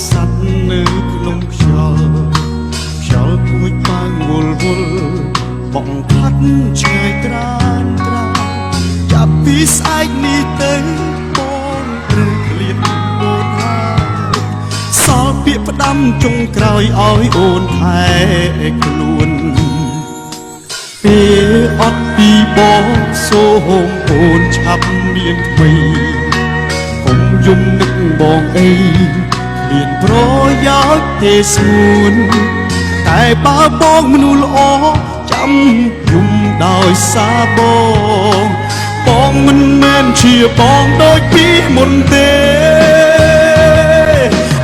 សัตว์នៅក្នុងខ្យល់ខ្យល់ពូជប៉ាងវល់វល់បងផាត់ឆ្ងាយត្រានត្រានចាប់ពីស្អែកនេះទៅបងត្រូវឃ្លាតអូនហើយសល់ពាក្យផ្ដាំចុងក្រោយឲ្យអូនថែខ្លួន ពេលអត់ពីបងសូមអូនឆាប់មានថ្មីកុំយំនឹកបងអីគ្មានប្រយោជន៍ទេស្ងួនតែបើបងមនុស្សល្អចាំយំដោយសារបងបងមិនមែនជាបងដូចពីមុនទេ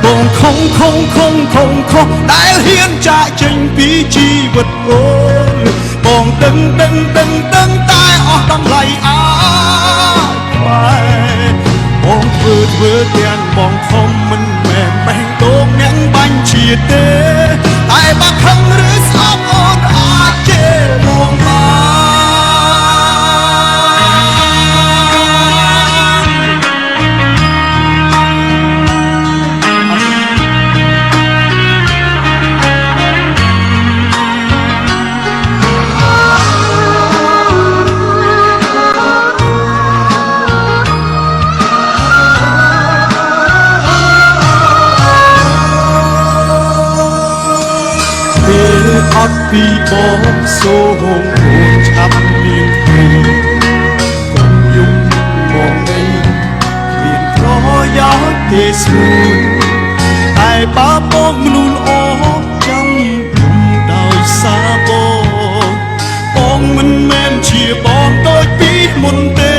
បងខំខំខំខំខំដែលហ៊ានចាកចេញពីជីវិតអូនបងដឹងដឹងដឹងដឹងតែអស់តម្លៃអាក្បែរបងធ្វើធ្វើទាំងបងខំមិនមែនបេះដូងអ្នកបាញ់ជាទេតែបើខឹងឬស្អប់អូនអាចជេរបងបាន ពេលអត់ពីបងសូមអូនឆាប់មានថ្មីកុំយំមកអីគ្មានប្រយោជន៍ទេស្ងួនតែបើបងមនុស្សល្អចាំយំដោយសារបងបងមិនមែនជាបងដូចពីមុនទេ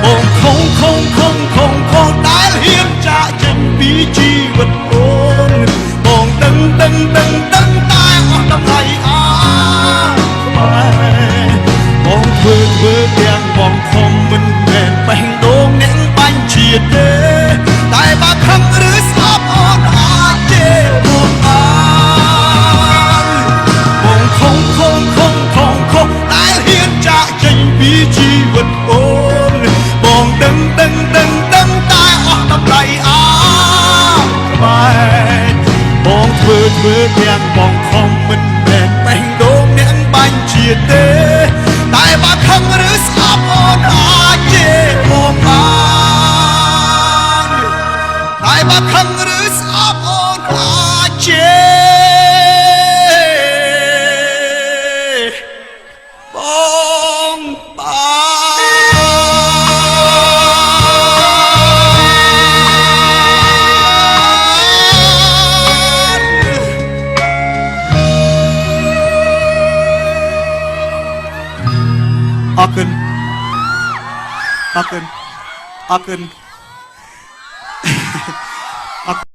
បងខំខំខំខំខំដែលហ៊ានចាកចេញពីជីវិតអូនបងដឹងដឹងដឹងដឹងតែអស់តម្លៃអាក្បែរបងធ្វើធ្វើទាំងបងខំមិនមែនបេះដូងអ្នកបាញ់ជាទេតែបើខឹងឬស្អប់អូនអាចជេរបងបាន បងខំខំខំខំខំដែលហ៊ានចាកចេញពីជីវិតអូនបងដឹងដឹងដឹងដឹងតែអស់តម្លៃអាក្បែរបងធ្វើធ្វើទាំងបងខំមិនមែនបេះដូងអ្នកបាញ់ជាទេតែបើខឹងឬស្អប់អូនអាចជេរបងបានតែបើខឹងឬស្អប់អូនអាចជេរ បងបានអរគុណអរគុណអរគុណអរ